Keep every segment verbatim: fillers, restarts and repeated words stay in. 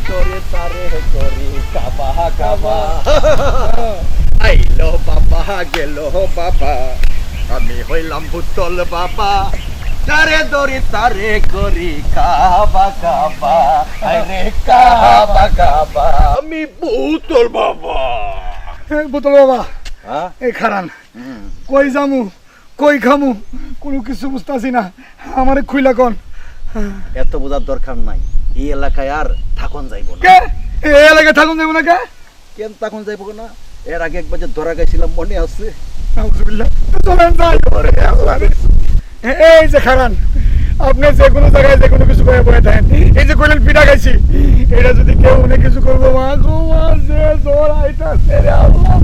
দড়ি তারে করি কাবা কাবা। আইলো বাবা, গেল বাবা, আমি হইলাম ভূতল বাবা। যারে দড়ি তারে করি কাবা কাবা। আরে কাবা কাবা। আমি ভূতল বাবা। এ, ভূতল বাবা, হ্যাঁ? এ খারান। হুম। কই যামু, কই খামু, কুনু কিছু বুঝতাছি না। আমারে খুইলা কন। এত বুঝার দরকার নাই, এই এলাকায় আর থাকন যাইবো না। কে? এই এলাকায় থাকন যাইবো না কে? কেন থাকন যাইবো না? এর আগে একবার যে ধরা খাইছিলাম, মনে আছে? নাউজুবিল্লাহ। চলেন যাই। ওরে আল্লাহ রে। এই যে খারান, আপনে যে কুনু জাগায় যে কুনু কিছু কইয়া বইয়া থাকেন, এই যে কইলেন পিঠা খাইছি, ইটা যদি কেউ অনেক কিছু করবো, মা গো মা, যে জ্বর আইতাছে রে আল্লাহ,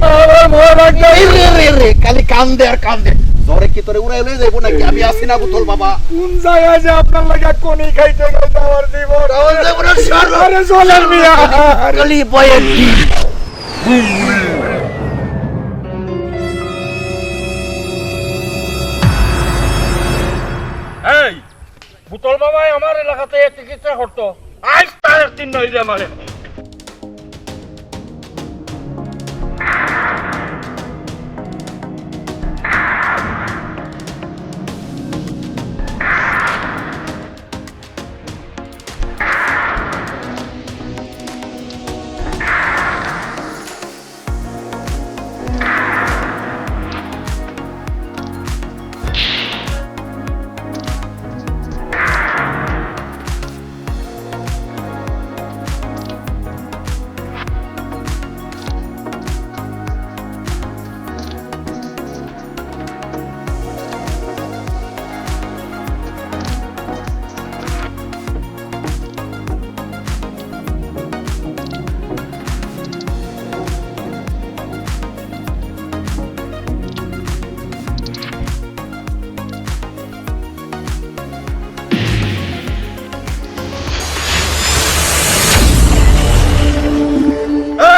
আমার ভয় লাগতাছে। রে, রে, রে, খালি কান্দে আর কান্দে। জ্বরে কি তোরে উড়াই লই যাইবো নাকি? আমি আছি না ভূতল বাবা। কুন জাগায় যে আপনার লাগি কনি খাইতে খাইতে আমার জীবন। তাহলে জীবনের সর্ব আরে চলেন মিয়া। খালি বয়ের দিন। এই, ভূতল বাবায় আমার এলাকাত চিকিৎসা করতো, আইজ তার একদিন নাই রে আমারে।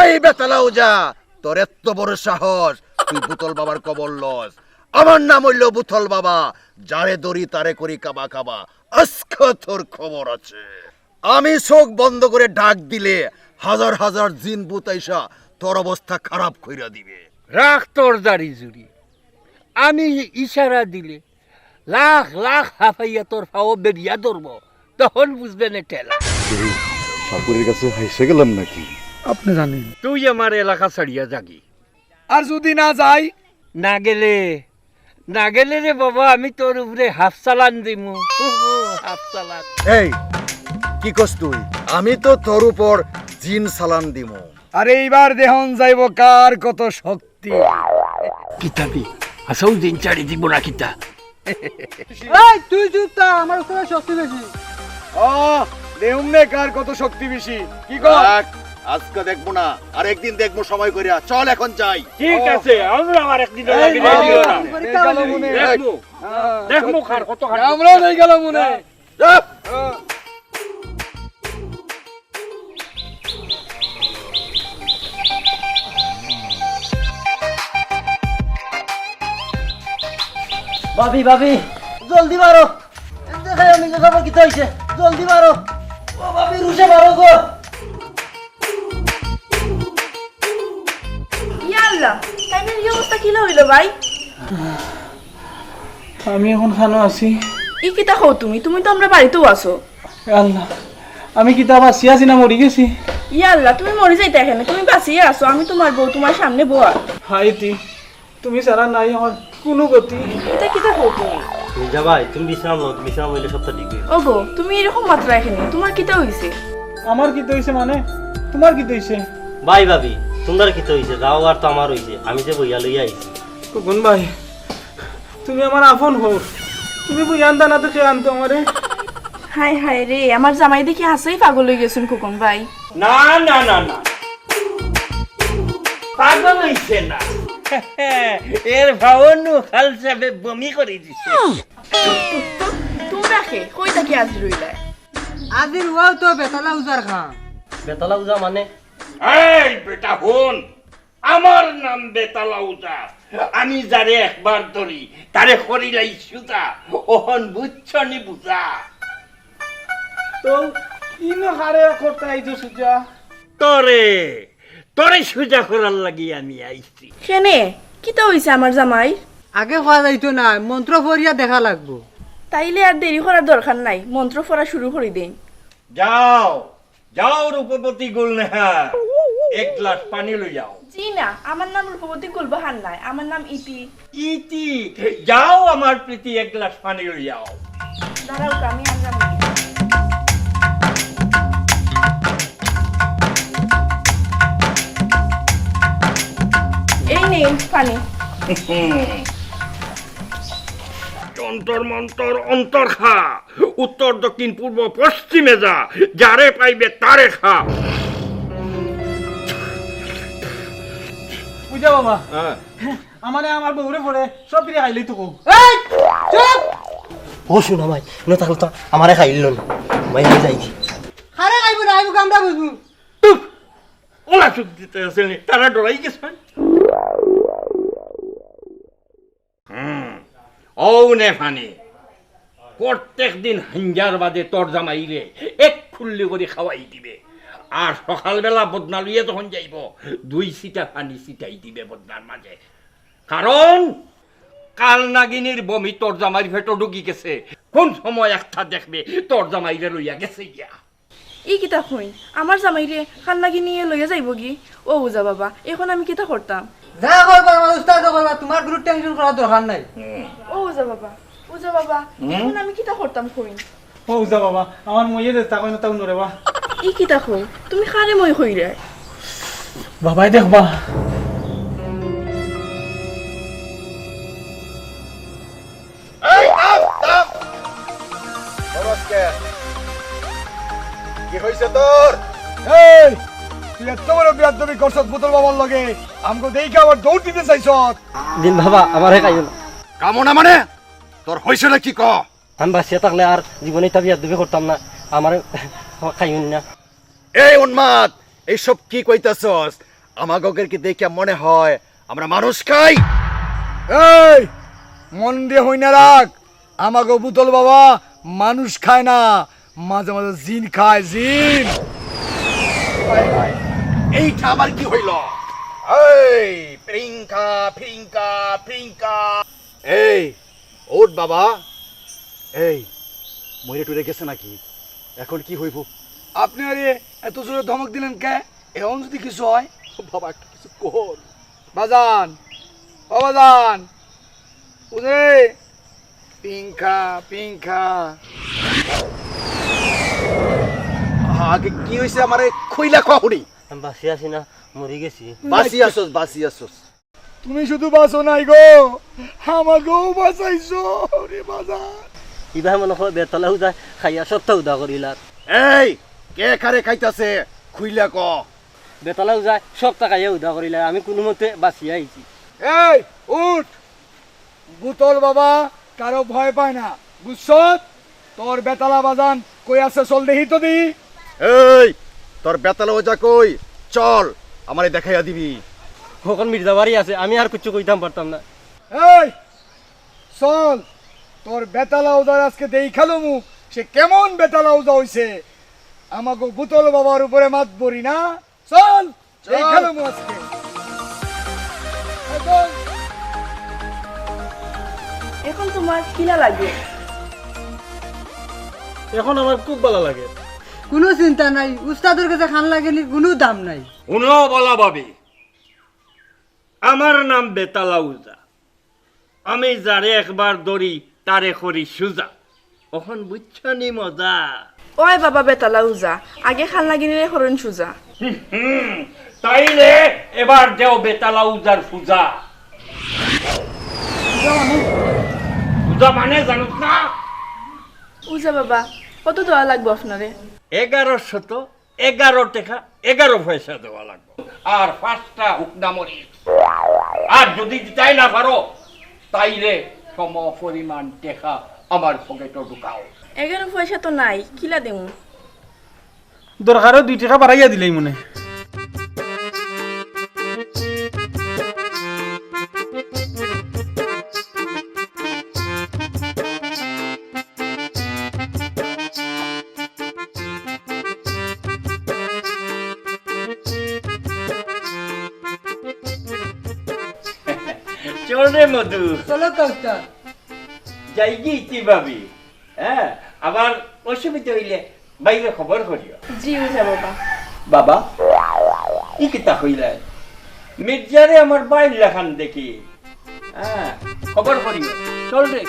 এই বেতালা উজা, তোর এত বড় সাহস, তুই ভূতল বাবার কবর লস। আমার নাম অইলো ভূতল বাবা, যারে ধরি তারে করি কাবা কাবা। আজকে তোর খবর আছে। আমি চোখ বন্ধ করে ডাক দিলে হাজার হাজার জিন ভূত আইসা তোর অবস্থা খারাপ কইরা দিবে। রাখ তোর দাড়ি জুড়ি, আমি ইশারা দিলে লাখ লাখ হাফাইয়া তোর ফাও বেরিয়া ধরবো, তখন বুঝবে নে ঠেলা। গুরু, ঠাকুরের কাছে হাইসে গেলাম নাকি? আপনি জানেন। তুই আমার এলাকা ছাড়িয়া যাগি। আর যদি না যাই? না গেলে, না গেলে রে বাবা, আমি তোর উপরে হাফ চালান দিমু। হাফ চালান। এই, কি কস তুই? আমি তো তোর উপর জিন চালান দিমু। আরে, এইবার দেহন যাইব কার কত শক্তি। কিতাবি, আসাও দিন চারি দিব না কিতা? এই, তুই চুপ থাক, আমার উপরে শক্তি বেশি। ও, দেহুম নে কার কত শক্তি বেশি। কি কর? রাখ, আজকে দেখবো না, আর একদিন দেখবো সময় করিয়া। চল এখন যাই। ঠিক আছে, আমরা আবার একদিন এই, লাগি এই, যাই। এই, পরীক্ষা এই, হলো। এই, দেখবো, হ্যাঁ। দেখবো কার কত খান। আমরাও যাই গেলাম মনে হয়। যা। ভাবি, ভাবি, জলদি বারো। দেখাই আমি যে খবর কিতা হইছে, জলদি বারো। ও ভাবি, রুশে বারো গো। ইয়া আল্লাহ, তাইনের এই অবস্থা কিলা হইল ভাই? আমি এখন খানো আছি। ই কিতা কও তুমি? তুমি তো আমরা বাড়িতেও আছো। এ আল্লাহ, আমি কিতা বাঁচিয়া আছি না মরি গেছি? ইয়া আল্লাহ, তুমি মরি যাইতা কেনে? তুমি বাঁচিয়া আছো, আমি তোমার বউ, তোমার সামনে বওয়া। হায় তি, তুমি ছাড়া নাই আমার কুনু গতি। ইতা কিতা কও তুমি? মির্জা ভাই, তুমি বিশ্রাম লও, বিশ্রাম লইলে সবটা ঠিক অইব। ওগো, তুমি এরকম মাতরায় কেনে? তোমার কিতা হইছে? আমার কিতা হইছে মানে? তোমার কিতা হইছে? ভাই ভাবি, তোমরার কিতা হইছে? যাও আর তো আমার হইছে, আমি যে বইয়া লইয়া আইছি। খোকন ভাই, তুমি আমার আপন হও। তুমি বইয়া আনতা না তো কে আনতো আমারে? হায় হায় রে, আমার জামাই দেখি হাছাই পাগল হই গেছইন খোকন ভাই। না, না, না, না। পাগল হইছে না। এর ভাওনু খাল সাবে বমি করে দিছে। তোমরা কে? কই থাকি আজির হইলায়? আজির হওয়াও তো বেতালা উজার খান। বেতালা উজা মানে? এই বেটা হুন, আমার নাম বেতালা উজা। আমি যারে একবার ধরি, তারে করিলাই সুজা। অখন বুঝছো নি বুঝা? তো ইনো কারে করতা আইছো সুজা? তোরে, তোরে সুজা করার লাগি আমি আইছি। কেনে? কিতা অইছে আমার জামাই? আগে কওয়া যাইতো না, মন্ত্র পড়িয়া দেখা লাগবো। তাইলে আর দেরি করার দরকার নাই, মন্ত্র পড়া শুরু করি দেই। যাও, যাও রূপবতী গুলনেহা, এক গ্লাস পানি লই যাও। জি না, আমার নাম রূপবতী গুলবাহার নায়, আমার নাম ইতি। ইতি, যাও আমার প্রীতি এক গ্লাস পানি লই যাও। দাঁড়াও, আমি আনলাম। এই নিন পানি। যন্তর মন্তর অন্তর খা, উত্তর দক্ষিণ পূর্ব পশ্চিমে যা, যারে পাইবে তারে খা। বুঝা বাবা, হ্যাঁ। আমারে আমার বউরে পরে সব ফিরে খাইলেই তো কও। এই, চুপ! ও শুনা ভাই, না থাকলে তো আমারে খাইল না। ভাই, আমি যাই। আরে খাইব না, আইব কামড়া বইব। চুপ! ওলা চুপ দিতে আছে নি, তারা ডরাই গেছে। হুম, ও নে পানি, প্রত্যেক দিন হাঞ্জার বাদে তোর জামাইরে এক খুল্লি করি খাওয়াই দিবে। আর সকালবেলা বদনা লইয়া যখন যাইব, দুই ছিটা পানি ছিটাই দিবে বদনার মাঝে। কারণ কাল নাগিনীর বমি তোর জামাইর পেটো ঢুকি গেছে, কোন সময় একটা দেখবে তোর জামাইরে লইয়া গেছে গিয়া। ই কিতা কইন? আমার জামাইরে কাল নাগিনীয়ে লইয়া যাইবগি? ও উজা বাবা, এখন আমি কিতা করতাম? যা করবা, আমার উস্তাদ করবা, তোমার কোনো টেনশন করার দরকার নাই। ও উজা বাবা, উজা বাবা, হুম? এখন আমি কিতা করতাম কইন? ও উজা বাবা, আমার মইয়ে দে, তা কইন, তাও নরে বা। ই কিতা কইন? তুমি কারে মই কইরায়? বাবাই দেখবা। এই, থাম, থাম। খরচ কে? কি হইছে তোর? এই, তুই এত বড় বিয়াদবি করছত বুতল বাবার লগে, আমগো দেইখা আবার দৌড় দিতে চাইছত। দিন বাবা, আমারে খাইও না। কামো না মানে? তোর হইছে না কি ক? আমি বাঁচিয়া থাকলে আর জীবনে ইতা বিয়াদবি করতাম না, আমারে খাইও না। এই উন্মাদ, এইসব কি কইতাছস? আমাগোকে কি দেখিয়া মনে হয় আমরা মানুষ খাই? এই, মন দিয়া হুইনা রাখ, আমাগো বুতল বাবা মানুষ খায় না, মাঝে মাঝে জিন খায়, জিন। এইটা আবার কি হইল? এই, ফিরিঙ্কা, ফিরিঙ্কা, ফিরিঙ্কা। এই, উঠ বাবা। এই, মইরে টুরে গেছে নাকি? এখন কি হইব? আপনে আরে এত জোরে ধমক দিলেন কে? এখন যদি কিছু হয়? বাবা, একটু কিছু কর। বাজান, ও বাজান, উদে, পিঙ্কা, পিঙ্কা। আগে কি হইছে আমারে খুইলা কও হুনি। আমি বাঁচি আছি না, মরি গেছি। বাঁচি আছস, বাঁচি আছস। তুমি শুধু বাঁচো নাই গো, আমাকেও বাঁচাইছো রে বাজান। ইবায় মনে হয় বেতালা উজায় খাইয়া সবটা উদা করিলার। এই, কে কারে খাইতাছে? খুইলা ক। বেতালা উজায় সবটা খাইয়া উদা করিলার, আমি কোনো মতে বাঁচিয়া আইছি। এই, উঠ। বুতল বাবা কারো ভয় পায় না, বুঝছত? তোর বেতালা বাজান কই আছে, চল দেখি তো দি। এই, তোর বেতালা ওজা কই? চল, আমারে দেখাইয়া দিবি। অখন মির্জা বাড়ি আছে, আমি আর কিচ্ছু কইতাম পারতাম না। এই, চল, তোর বেতালা ওজার আজকে দেইখালুমু, সে কেমন বেতালা ওজা হইছে। আমাগো বুতল বাবার উপরে মাত বরি না। চল, চল। এই গেল মু আজকে। এই চল। এখন তোমার কিলা লাগে? এখন আমার খুব ভালা লাগে। কুনু চিন্তা নাই, উস্তাদর গেছে খান লাগেনি, কুনু দাম নাই। হুনো বালা ভাবি, আমার নাম বেতালা উজা। আমি যারে একবার ধরি, তারে করি সুজা। অখন বুঝছো নি মজা? ওই বাবা বেতালা উজা, আগে খান লাগিনিরে করইন সুজা। হুম, তাইলে এবার দেও বেতালা উজার পূজা। পূজা মানে? পূজা মানে জানোস না? উজা বাবা, কত দেওয়া লাগবো আপনারে? এগারোশত এগারো টেকা এগারো পয়সা দেওয়া লাগবো, আর পাঁচটা হুকনা মরিচ। আর যদি দিতাই না পারো, তাইলে সম পরিমাণ টেকা আমার পকেটো ঢুকাও। এগারো পয়সা তো নাই, কিলা দিমু? দরকারো দুই টেকা বাড়াইয়া দিলেই মনে। চল রে মধু। চলো কাউতা। যাইগি ইতি ভাবি। হ্যাঁ, আবার অসুবিধা অইলে বাইরে খবর করিও। জি, ওঝা বাবা। বাবা, ই কিতা কইলে? মির্জারে আমার বাইর লাখান দেখি। হ্যাঁ, খবর করিও। চল রে।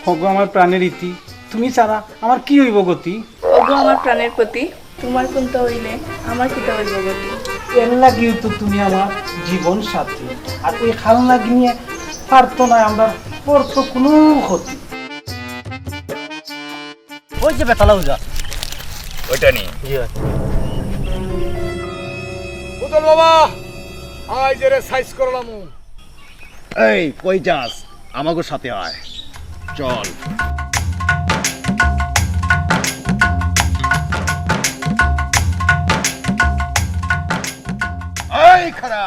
হগো আমার প্রাণের ইতি, তুমি ছাড়া আমার কি অইবো গতি? ওগো আমার প্রাণের পতি, তোমার কুন্তা অইলে আমার কিতা অইবো গতি? এর লাগিউ তো তুমি আমার জীবন সাথী, আর ওই খাল লাগিনিয়ে পারতো না আমরা করতো কোনো ক্ষতি। ওই যে বেতালা ওঝা। ওইটা নি। জি ভাই। বুতল বাবা, আয় যে রে সাইজ করলাম। এই, কই যাস? আমাগো সাথে আয়। চল। এই খাড়া।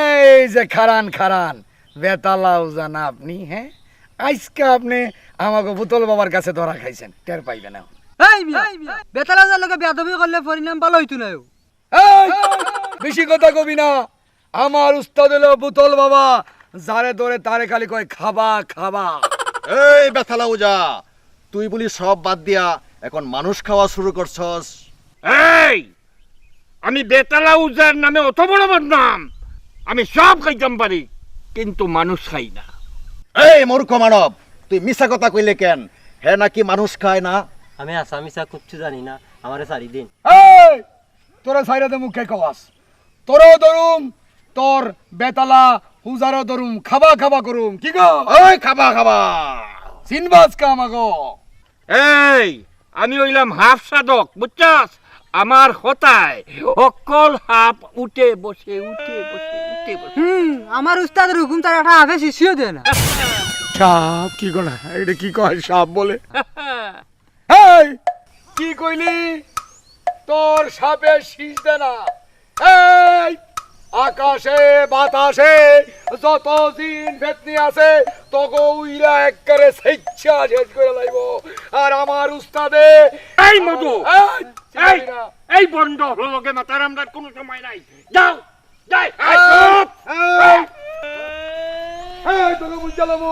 এই যে খাড়ান, খাড়ান। বেতালা ওঝা না আপনি, হ্যাঁ? আইজকা আপনি আমাগো বুতল বাবার কাছে ধরা খাইছেন। টের পাইবে না। এই মিয়া, বেতালা ওঝার লগে বেয়াদবি করলে পরিণাম ভালো অইতো নায়। এই, বেশি কথা কবি না। আমার উস্তাদ অইলো বুতল বাবা, যারে ধরে তারে খালি কয় খাবা, খাবা। এই বেতালা ওঝা, তুই বুলি সব বাদ দিয়া এখন মানুষ খাওয়া শুরু করছস? এই, আমি বেতালা ওঝার নামে অত বড় বদনাম, আমি সব খাইতাম পারি, কিন্তু মানুষ খাই না। এই মূর্খ মানব, তুই মিছা কথা কইলে কেন? হে নাকি মানুষ খায় না? আমি হাছা মিছা কিচ্ছু জানি না, আমারে ছাড়ি দিন। এই, তোরে ছাইরা দেমু কে কওয়াস? তোরেও ধরুম, তোর বেতালা ওঝারেও ধরুম, খাবা খাবা করুম। কি গো? ওই খাবা খাবা। চিনবাস কা আমাগো? এই, আমি অইলাম হাফ সাধক, বুঝছস? আমার কথায় অকল হাফ উঠে বসে, উঠে বসে, উঠে বসে। হুম, আমার উস্তাদের হুকুম তার একটা হাফে শিষ্য দেয় না। সাপ কি গো না? এটা কি কয় সাপ বলে? এই, কি কইলি? তোর সাপে শীষ দে না। এই, আকাশে বাতাসে যত জিন ফেতনি আছে, তগো উইরা একবারে সেচ্ছা শেষ করে লাইব। আর আমার উস্তাদে এই মধু, এই, এই, চিল্লাবি না। এই বন্ড হলো গে মাথার আমরার কোনো সময় নাই। যাও, যাই, এই, এই, চুপ! এই, এই, তোকে বুঝালাম।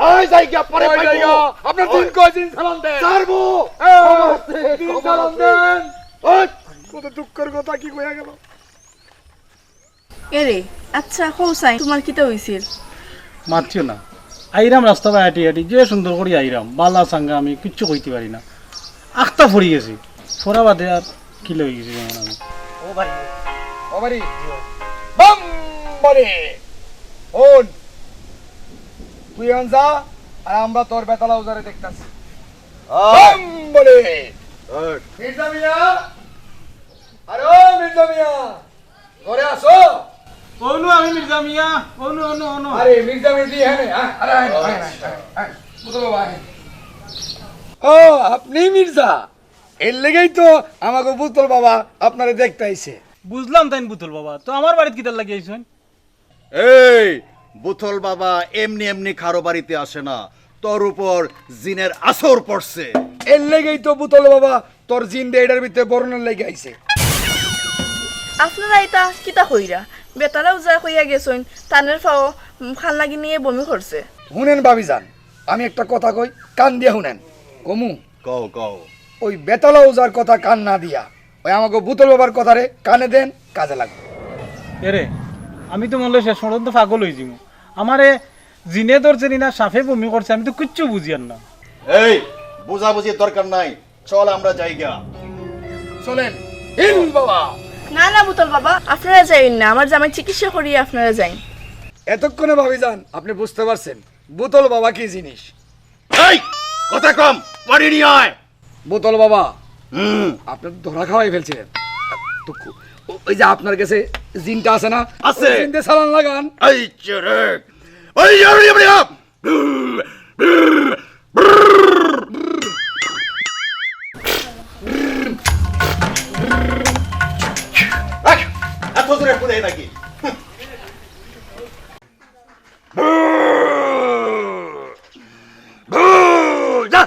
ওই জায়গা পরে ওই পাইবো। জায়গা। আপনার দিন ওই। কয় দিন সালাম দেন। ছাড়বো। এই, খবর আছে, দিন খবর সালাম আছে। দেন। ওই। কত দুঃখের কথা কি কইয়া গেল। এরে, আচ্ছা, কও চাই, তোমার কিতা হইছিল? মাতিও না। আইরাম রাস্তা বায় আটি আটি, যে সুন্দর করি আইরাম। বালা চাঙ্গা আমি কিচ্ছু কইতে পারি না। আখতা পড়ি গেছি। পড়া বাদে আর কিলা অই গেছি যেমন আমি। ও বাড়ি। ও বাড়ি। বাম বাড়ি। হুন। তুই অন যা, আর আমরা তোর বেতালা ওঝারে দেখতাছি। আয়। বাম বাড়ি। আয়। মির্জা মিয়া। আরে ও মির্জা মিয়া। ঘরে আছো? অনু, আমি মির্জা মিয়া। অনু, অনু, অনু। আরে, মির্জা মির্জি এখানে, আয়, আরে, আয়, আয়, আয়, আয়, আয়। বুতল বাবা, আয়। ও, আপনি মির্জা? এর লেগেই তো আমাকে বুতল বাবা আপনারে দেখতে আইছে। বুঝলাম তাইন বুতল বাবা, তো আমার বাড়িত কিতার লাগি আইছইন? এই, বুতল বাবা এমনি এমনি কারো বাড়িতে আসে না, তোর উপর জিনের আসর পড়ছে। এর লেগেই তো বুতল বাবা তোর জিন দে এটার ভিতরে বরণের লেগে আইছে। আপনারা এটা কিতা কইরা? বেতালা ওঝা কইয়া গেছইন, তানের ফাও, উম, খাল লাগিনিয়ে বমি করছে। হুনেন ভাবিজান, আমি একটা কথা কই, কান দিয়া হুনেন। কমু? কও, কও। ওই বেতালা ওঝার কথা কান না দিয়া, ওই আমাকে বুতল বাবার কথারে কানে দেন, কাজে লাগবে। এরে, আমি তো মনে হয় শেষ পর্যন্ত পাগল অই যিমু। আমারে জিনে ধরছে নি না, সাপে বমি করছে, আমি তো কিচ্ছু বুঝিয়ার না। এই, বুঝাবুঝির দরকার নাই, চল আমরা যাইগা। চলেন। হিল বাবা। না, না, বুতল বাবা, আপনারা যাইন না, আমার জামাই চিকিৎসা করিয়া আপনারা যাইন। এতক্ষণে ভাবিজান, আপনি বুঝতে পারছেন বুতল বাবা কি জিনিস? এই, কথা কম, পানি নিয়ে আয়। বুতল বাবা, হুম। আপনি তো ধরা খাওয়াই ফেলছিলেন। তো কো-, ও-, ওই যে আপনার কাছে জিনটা আছে না? আছে। ওই জিনটা চালান লাগান। এই চোরে। ওই, ওই, ওই, ওই, ওই। রাখ, এত জোরে ফুলে নাকি? যা,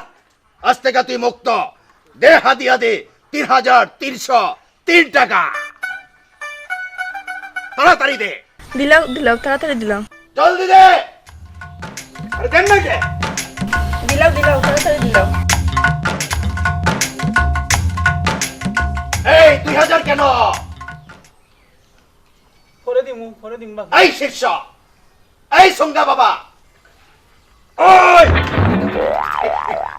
আজ থেকে তুই মুক্ত। দে হাদিয়া দে, তিন হাজার তিনশো তিন টাকা। তাড়াতাড়ি দে। দিলাও, দিলাও, তাড়াতাড়ি দিলাও। জলদি দে। আরে দেন না কে? দিলাও, দিলাও, তাড়াতাড়ি দিলাও। এই দুই হাজার কেন? পরে দিমু, পরে দিমু বাবা। এই শিষ্য, এই সঙ্গা বাবা, ওই!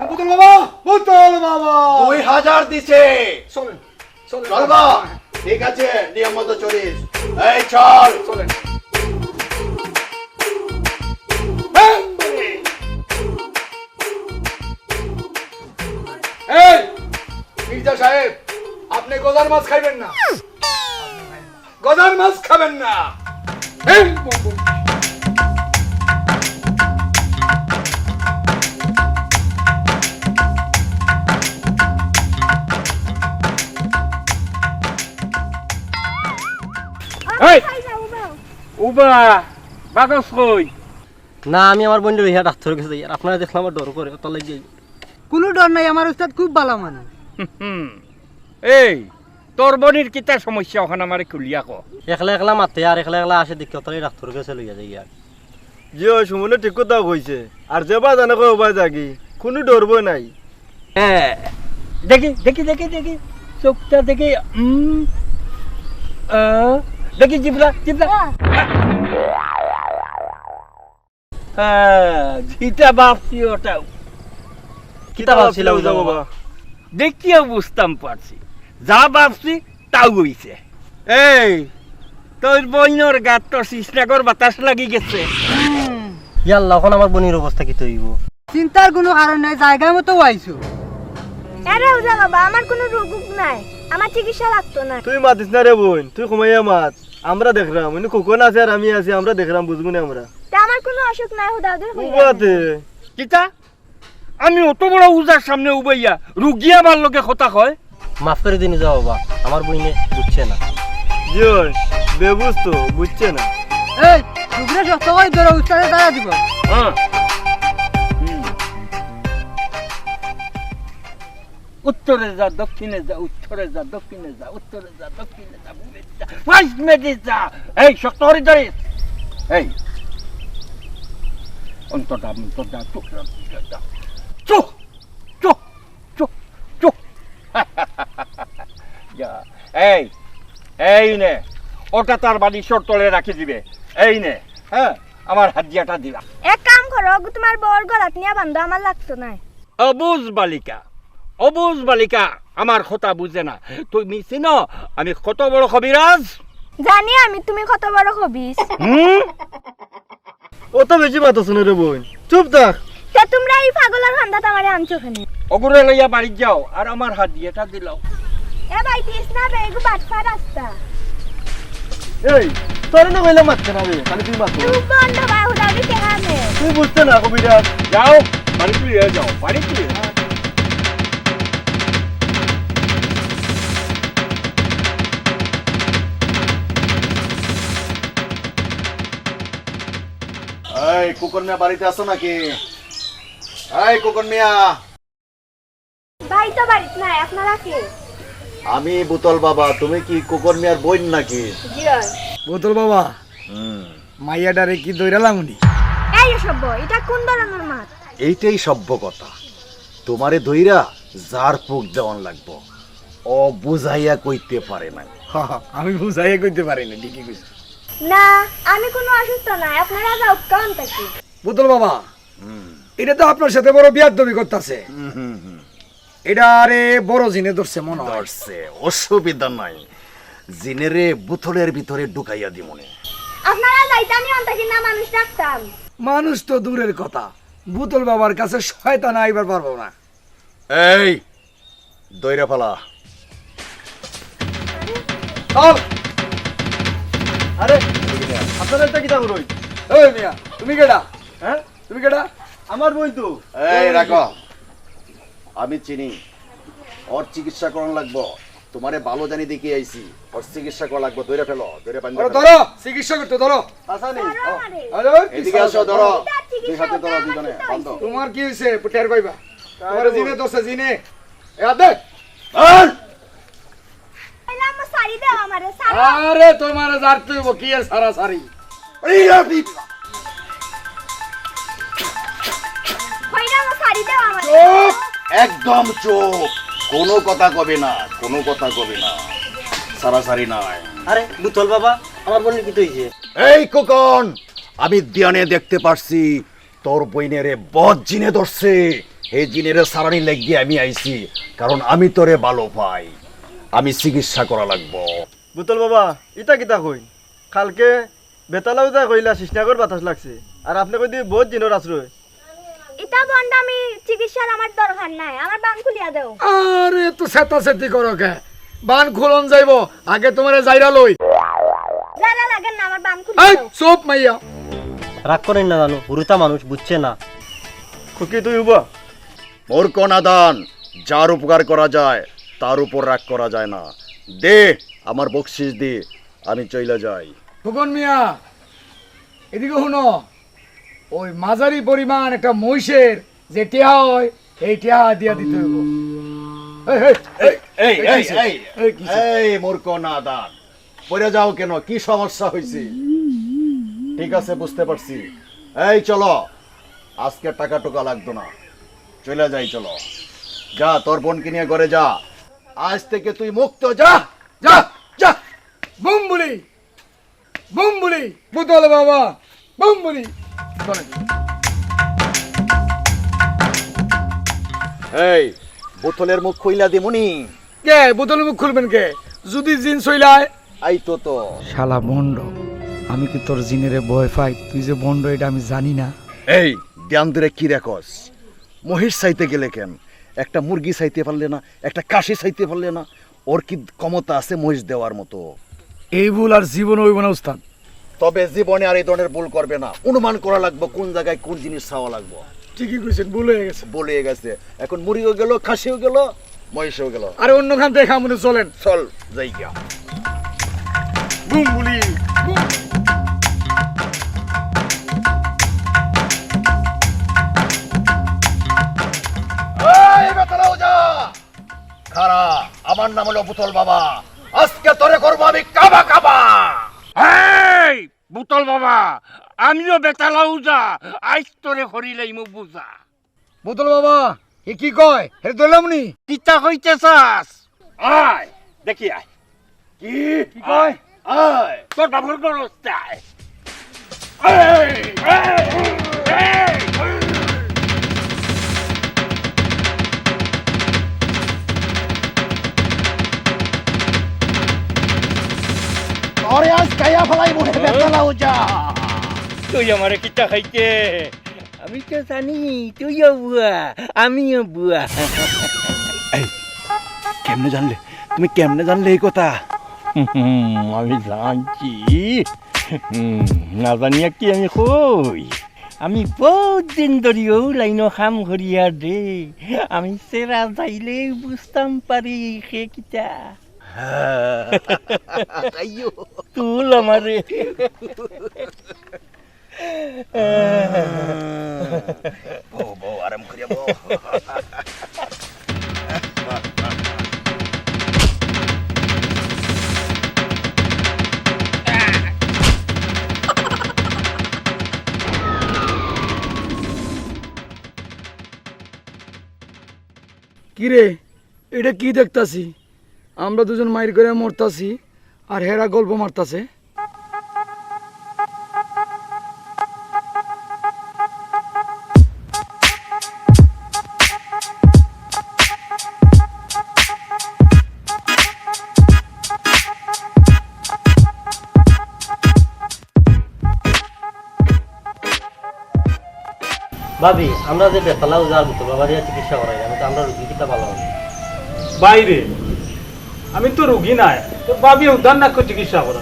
বুতল বাবা, বুতল বাবা। দুই হাজার দিছে। চলেন, চলেন। চল বা। ঠিক আছে, নিয়ম মতো চলিস। এই চল। চলেন। এই! এই! মির্জা সাহেব, আপনি গজার মাছ খাইবেন না। গজার মাছ খাবেন না। এই! এই! উবা, বাগস কই? না, আমি আমার বইনরে লইয়া ডাক্তারর গেছে যাইয়ার। আপনারে দেখলে আমার ডর করে, অতার লাগি। কুনু ডর নাই, আমার উস্তাদ খুব ভালা মানুষ। এই, তোর বইনর কিতা সমস্যা অখান আমারে খুলিয়া ক। একলা একলা মাতে আর একলা একলা আসে দেখি, অতার লাগি ডাক্তারর গেছে লইয়া যাইয়ার। জি অয়, সুমনে ঠিক কথা কইছে। আর যেবায় জানে কয় ওবায় যাগি, কুনু ডর ভয় নাই। হ্যাঁ, দেখি, দেখি, দেখি, দেখি, চউখটা দেখি, উম, আহ, দেখি জিবরা, জিবরা। হ্যাঁ, যেটা ভাবছি ওটাউ। কিতা ভাবছিলা উজা বাবা? দেখিয়া বুঝতাম পারছি, যা ভাবছি তাউ অইছে। এই, তোর বইনর গাত তো শিশনাগর বাতাস লাগি গেছে। ইয়াল্লা, অখন আমার বইনর অবস্থা কিতা অইবো? চিন্তার কুনু কারণ নাই, জাগা মতো আইছো। আরে উজা বাবা, আমার কুনু রোগ নাই, আমার চিকিৎসা লাগতো না। তুই মাতিস না রে বইন, তুই কমাইয়া মাত। আমরা দেখরাম, অনো খোকন আছে আর আমি আছি, আমরা দেখরাম, বুঝমু নে আমরা। তে আমার কুনু অসুখ নাই, হুদাহুদির কইরা। উবাতে। কিতা? আমি অত বড় উজার সামনে উবাইয়া রুগী আমার লগে কথা কয়? মাফ করি দিন উজা বাবা, আমার বইনে বুঝছে না। জি অয়, বেবুঝ তো, বুঝছে না। এই, রুগীরে শক্ত করি ধরো, উস্তাদে তাড়া দিব। হ্যাঁ। হুম। উত্তরে যা, দক্ষিণে যা, উত্তরে যা, দক্ষিণে যা, উত্তরে যা, দক্ষিণে যা, পূবে যা, পশ্চিমে যা। এই, শক্ত করি ধরিস। এই, অন্তর যা, অন্তর যা, চোখ যা, চোখ যা। চোখ, চোখ, চোখ, চোখ। যা। এই, এই নে, ওটা তার বালিশর তলে রাখি দিবে। এই নে, হ্যাঁ, আমার হাদিয়াটা দিলাম। এক কাম করো, ওগু তোমার বউর গলাত নিয়া বান্ধো, আমার লাগতো নায়। অবুঝ বালিকা, অবুঝ বালিকা, আমার কথা বুঝে না। তুমি চিনো আমি কত বড় কবিরাজ? জানি আমি তুমি কত বড় খবিস। হুম? অত বেশি মাতো শুনে রে বইন, চুপ থাক। তে তুমরা ই পাগলর কান্দাত আমারে আনছো কেনে? ওগুরে লইয়া বাড়িত যাও, আর আমার হাদিয়াটা দিলাও। এ ভাই, দিস না বে, এগু বাটপার রাস্তা। এই, তোরে না কইলাম মাততে না বে, খালি তুই মাতো। তুই বন্ধ বা, হুদাহুদি টেকা নে। তুই বুঝতে না, কবিরাজ। যাও, বাড়িত লইয়া যাও, বাড়িত লইয়া যাও। এই, খোকন মিয়া বাড়িত আছো নাকি? এই, খোকন মিয়া। ভাই তো বাড়িত নাই, আপনারা কে? আমি বুতল বাবা, তুমি কি খোকন মিয়ার বইন নাকি? জি অয়। বুতল বাবা, হুম। মাইয়াডারে কি দইরা লামুনি? এই অসভ্য, ইটা কুন ধরনর মাত? এইটাই সভ্য কথা। তোমারে দইরা যার ফুক দেওয়ান লাগবো। ও বুঝাইয়া কইতে পারে না। হ, হ, আমি বুঝাইয়া কইতে পারি না, ঠিকই কইছো। না, আমি কুনু অসুস্থ নায়, আপনারা যাউক্কা অন থাকি। বুতল বাবা, হুম। ইটা তো আপনার সাথে বড় বেয়াদবি করতাছে। হুম, হুম, হুম। ইটারে বড় জিনে ধরছে মনে অয়। ধরছে, অসুবিধা নাই। জিনেরে বুতলর ভিতরে ঢুকাইয়া দিমুনে। আপনারা যাইতা নি অন থাকি না মানুষ ডাকতাম? মানুষ তো দূরের কথা, বুতল বাবার কাছে শয়তান আইবার পারবো না। এই, দইরা ফালা। চল। আরে, আপনারা এটা কিতা করইন? এই মিয়া, তুমি কেডা? হ্যাঁ? তুমি কেডা? আমার বইন তো। এই, রাখো। আমি চিনি। ওর চিকিৎসা করান লাগবো। তোমারে ভালো জানি দেখি আইছি। ওর চিকিৎসা করা লাগবো। দইরা ফেলো, দইরা বান্ধো ওরে ফেলো। ধরো, চিকিৎসা করতে ধরো। আসানি। ধরো আমারে। আরে, এদিকে আসো, ধরো। এটা চিকিৎসা দুই হাতে ধরো, দুইজনে, বান্ধো। তোমার কি হইছে? টের পাইবা। তোমার জিনে ধরছে, জিনে। এ, আদে। আর! এলা আমার শাড়ি দাও, আরে সারা। আরে তোমারে জারতে অইবো, কি এর সারাসারি? এই রে বিপ্লব। কইরা ও সারি দেও আমারে। চুপ! একদম চুপ। কোনো কথা কবে না, কোনো কথা কবে না। সারাসারি নাই। আরে বুতল বাবা, আমার বইনর কিতা অইছে? এই খোকন, আমি ধ্যানে দেখতে পারছি তোর বইনরে বদ জিনে ধরছে। এই জিনরে সারানি লাগিয়া আমি আইছি, কারণ আমি তোরে ভালো পাই। আমি চিকিৎসা করা লাগবো। বুতল বাবা, ইতা কিতা কইন? কালকে বেতালা উজায় কইলা শিশনাগর বাতাস লাগছে, আর আপনে কইন দি বদ জিনর আশ্রয়। ইতা ভন্ডামি চিকিৎসার আমার দরকার নাই, আমার বান খুলিয়া দেও। আরে, তো সেতাসেতি করো কে? বান খুলন যাইবো, আগে তোমারে জাইরা লই। জাইরা লাগের না, আমার বান খুলিয়া এই, দেও। চুপ মাইয়া। রাগ করইন না জানু, হুরুতা মানুষ বুঝছে না। খুকি, তুই উবা। মূর্খ নাদান, যার উপকার করা যায়, তার উপর রাগ করা যায় না। দে, আমার বকশিস দে, আমি চইলা যাই। খোকন মিয়া, এদিকে হুনো, ওই মাঝারি পরিমাণ একটা মহিষের যে টেহা হয়, এই টেহা দিয়া দিতে অইবো। এই, এই, এই, এই, এই, এই, কিসে? এই, এই, এই, কিসে? এই মূর্খ নাদান, পড়ে যাও কেন? কি সমস্যা হইছে? ঠিক আছে, বুঝতে পারছি। এই চলো, আজকে টাকা টুকা লাগতো না, চলে যাই, চলো। যা, তোর বোনকে নিয়ে ঘরে যা। আজ থেকে তুই মুক্ত, যা, যা, যা। বুম্বুলি, বুম্বুলি, বুতল বাবা, বুম্বুলি। চলেন। এই, বোতলের মুখ খুইলা দিমুনি। কে বোতলের মুখ খুলবেন কে? যদি জিন সইলায়। আই তো তো। শালা ভন্ড, আমি কি তোর জিনরে ভয় পাই? তুই যে ভন্ড, এটা আমি জানি না। এই, ধ্যান ধরে কি রাখস? মহিষ চাইতে গেলে কেন? একটা মুরগি চাইতে পারলে না, একটা খাসি চাইতে পারলে না? ওর কি ক্ষমতা আছে মহিষ দেওয়ার মতো? এই ভুল আর জীবনে হইব না, উস্তাদ। তবে জীবনে আর এই ধরনের ভুল করবে না। অনুমান করা লাগবো কোন জায়গায় কোন জিনিস চাওয়া লাগবো। ঠিকই কইছেন, ভুল হয়ে গেছে। ভুল হয়ে গেছে। এখন মুরগিও গেল, খাসিও গেল, মহিষও গেল। আরে অন্য খান দেখা মনে চলেন। চল, যাই গিয়া। বুম্বুলি, বুম। এই বেটারা, ওজা! খাড়া, আমার নাম হলো বুতল বাবা। আজকে তোরে করবো আমি কাবা কাবা। এই বুতল বাবা, আমিও বেতালা উজা, আইজ তোরে করিলাইমু বুঝা। বুতল বাবা, এ কি কয়? হে ধরলাম নি? কিতা কইতে চাস? আয়, দেখি আয়। কি? কি কয়? আয়। তোর বাবুর গরস্তায়। এই, এই, এই, এই। তোরে আজ খাইয়া ফেলাই মনে বেতালা উজা। তুই আমারে কিতা খাইতে? আমি তো জানি, তুইও বুয়া, আমিও বুয়া। এই, কেমনে জানলে? তুমি কেমনে জানলে এই কথা? হুম, আমি জানছি। হুম, না জানিয়া কি আমি কই? আমি বহুত দিন ধরি ও লাইনো কাম করিয়ার রে। আমি সেরা যাইলেই বুঝতাম পারি সে কিতা। আইয়ো। তুল আমারে। বউ, বউ, আরাম করিয়া বউ। কিরে, এটা কি দেখতাছি? আমরা দুজন মাইর করে মরতাছি, আর হেরা গল্প মারতাছে। ভাবি, আমরা যে বেতালা উজার ভিতরে বাবা দিয়া চিকিৎসা করাই, আমি তো আমরা রুগী কিতা ভালো হবে। বাইরে, আমি তো রুগী নাই, তো ভাবি উদ্ধার না করে চিকিৎসা করা।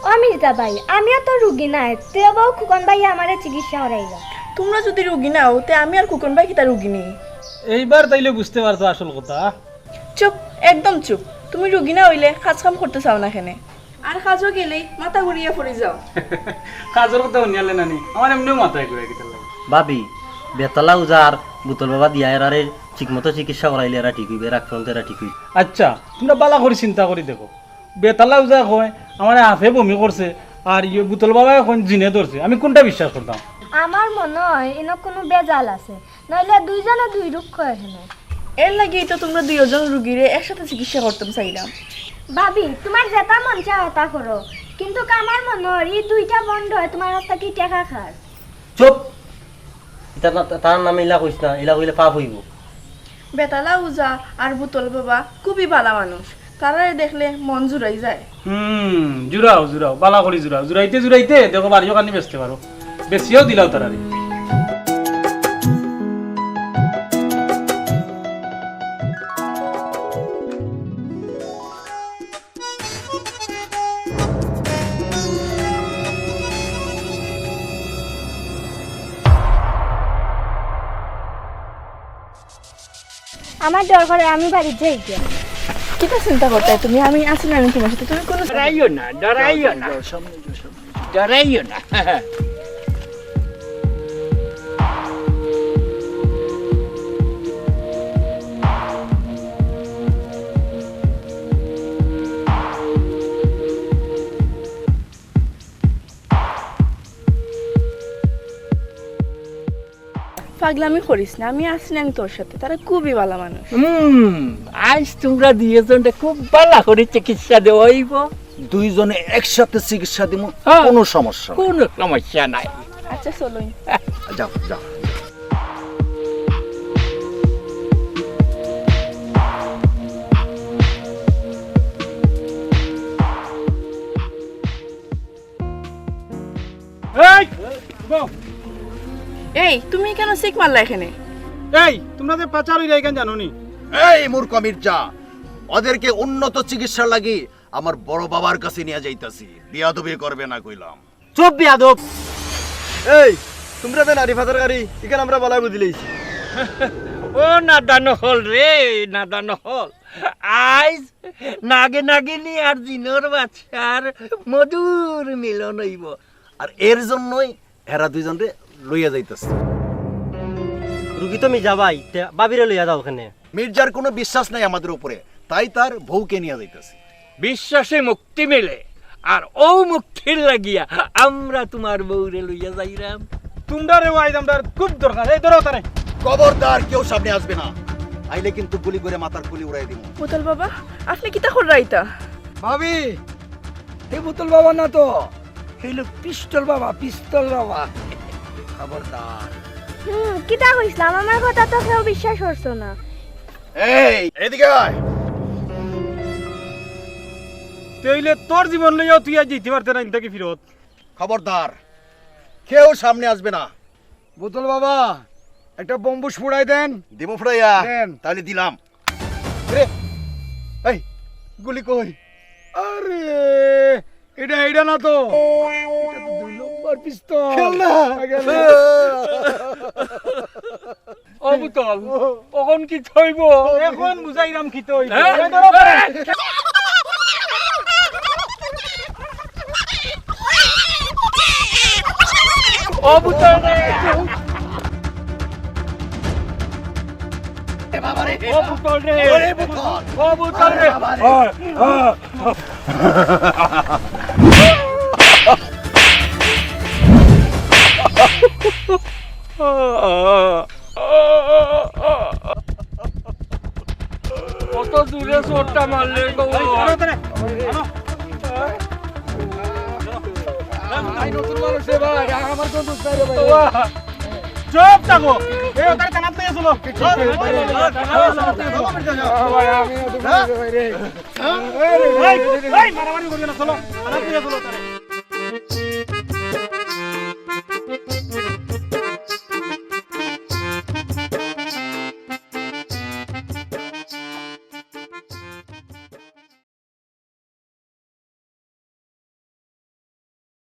ও মির্জা ভাই, আমিও তো রুগী নাই, তেও বাউ খুকন ভাই আমারে চিকিৎসা করাইবা। তোমরা যদি রুগী না হও, তে আমি আর খুকন ভাই কিতা রুগী নি? এইবার তাইলে বুঝতে পারছো আসল কথা। চুপ, একদম চুপ। তুমি রুগী না হইলে কাজ কাম করতে চাও না কেনে? আর কাজও গেলেই মাথা ঘুরিয়া পড়ি যাও। কাজর কথা হুনিয়ালে নানি, আমার এমনেউ মাথায় ঘুরে কিতার লাগি। ভাবি, বেতালা উজার বুতল বাবা দিয়া এরারে ঠিকমতো চিকিৎসা করাইলে এরা ঠিক হইবে, এরা আক্রান্ত এরা ঠিক হইবে। আচ্ছা, তোমরা বালা করি চিন্তা করি দেখো, বেতালা উজা কয়, আমারে হাফে বমি করছে, আর ইয়ে বুতল বাবায় কইন জিনে ধরছে। আমি কুনটা বিশ্বাস করতাম? আমার মনো অয় ইনো কুনু বেজাল আছে, নাইলে দুইজনে দুই রূপ কয় কেনে? এর লাগিউ তো তুমরা দুইওজন রুগীরে একসাথে চিকিৎসা করতাম চাইরাম। ভাবি, তুমার যেতা মন চায় অতা করো, কিন্তুক আমার মনো অয় ই দুইটা ভন্ড অয় তুমার কাছ থাকি টেকা খার। চুপ! ইতা না, তার নামে ইলা কইস না, ইলা কইলে পাপ অইবো। বেতালা উজা আর বুতল বাবা খুবই ভালা মানুষ, তারারে দেখলে মন জুড়াই যায়। হুম, জুড়াও, জুড়াও, ভালা করি জুড়াও। জুড়াইতে জুড়াইতে দেখো বাড়িও খানি বেচতে পারো, বেচিয়াও দিলাও তারারে। আমার ডর করে, আমি বাড়িত যাই গিয়া। কিতা চিন্তা করতায় তুমি? আমি আছি না নি তুমার সাথে? তুমি কুনু ডরাইও না, ডরাইও না। যাও, যাও, সামনে যাও, সামনে। ডরাইও না। পাগলামি করিস না, আমি আছি না নি তোর সাথে, তারা খুবই ভালা মানুষ। হুম, আইজ তুমরা দুইওজনরে খুব ভালা করি চিকিৎসা দেওয়া অইবো। দুইজনে একসাথে চিকিৎসা দিমু, হ্যাঁ। কুনু সমস্যা নাই। কুনু সমস্যা নাই। আচ্ছা, চলুন। যাও, যাও। এই, উঠো। এই, তুমি কেনে চিক মারলা এখানে? এই, তুমরা যে পাচার অইরা ইখান জানো নি? এই মূর্খ মির্জা, ওদেরকে উন্নত চিকিৎসার লাগি আমার বড় বাবার কাছে নিয়া যাইতাছি। বেয়াদবি করবে না কইলাম। চুপ বেয়াদব! এই, তুমরা যে নারী পাচারকারী, ইখান আমরা ভালা বুঝিলাইছি। ও নাদান অকল রে, নাদান অকল। আইজ নাগে নাগিনী আর জিনর বাচ্চার মধুর মিলন অইবো। আর এর জন্যই হেরা দুইজনরে লইয়া যাইতাছি। রুগী তো মির্জা ভাই, তে ভাবিরে লইয়া যাও কেনে? মির্জার কুনু বিশ্বাস নাই আমাদের উপরে, তাই তার বউকে নিয়া যাইতাছি। বিশ্বাসে মুক্তি মিলে, আর অউ মুক্তির লাগিয়া আমরা তুমার বউরে লইয়া যাইরাম। তুমরারে আইজ আমরার খুব দরকার। এই ধরো তারে। খবরদার কেউ সামনে আসবে না, আইলে কিন্তু গুলি করে মাথার খুলি উড়াই দিমু। বুতল বাবা, আপনে কিতা কররা ইতা? ভাবি, হে বুতল বাবা না তো, হে অইলো পিস্তল বাবা, পিস্তল বাবা। খবরদার। হুম, কিতা কইছলাম? আমার কথা তো কেউ বিশ্বাস করছো না। এই, এদিকে আয়। তে অইলে তোর জীবন লইয়াও তুই আইজ যাইতে পারতে না ইন থাকি ফিরত। খবরদার, কেউ সামনে আসবে না। বুতল বাবা, একটা বোম ফুড়াই দেন। দিমু ফুড়াইয়া? দেন। তাইলে দিলাম। রে, এই, গুলি কই? আরে, ইটা, ইটা না তো। ইটা তো দুই নম্বর পিস্তল। খেলনা। আগে না। ও বুতল, অখন কিতা অইবো? অখন বুঝাইরাম কিতা অইবো। হ্যাঁ? এই ধরো। ও বুতল রে। এ বাবা রে। ও বুতল রে। ওরে বুতল। ও বুতল রে। আরে বাবা রে। ওই, ওই। কত জোরে চোটটা মারলে গো। এই, আনো তারে, আনো। ভাই, নতুন মানুষ রে ভাই, আমার কোনো দোষ নাই রে ভাই। বাবা, চুপ থাকো। এই, ওটারে থানাত লইয়া চলো। চল, ভাই, আমি নতুন মানুষ রে ভাই রে। এই, এই, মারামারি করিও না, চলো। থানাত লইয়া চলো তারে।